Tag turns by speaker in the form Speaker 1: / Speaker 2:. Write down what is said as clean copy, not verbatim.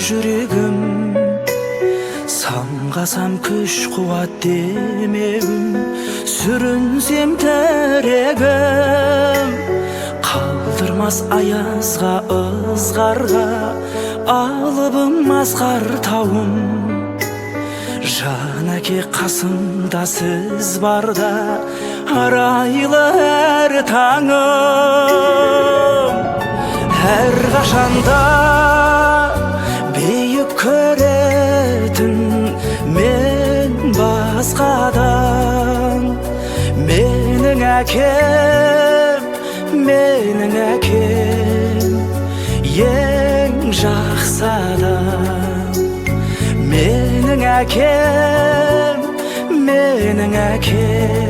Speaker 1: жүрегім. Самғасам, күш қуат демеуім, сүрінсем, тірегім. Қалдырмас аязға, ызғарға, алыбым, асқар тауым. Жан әке, қасымда сіз барда, арайлы әр таңым. Әрқашанда биік көретін мен басқадан. Менің әкем, менің әкем ең жақсы адам. Менің әкем, менің әкем.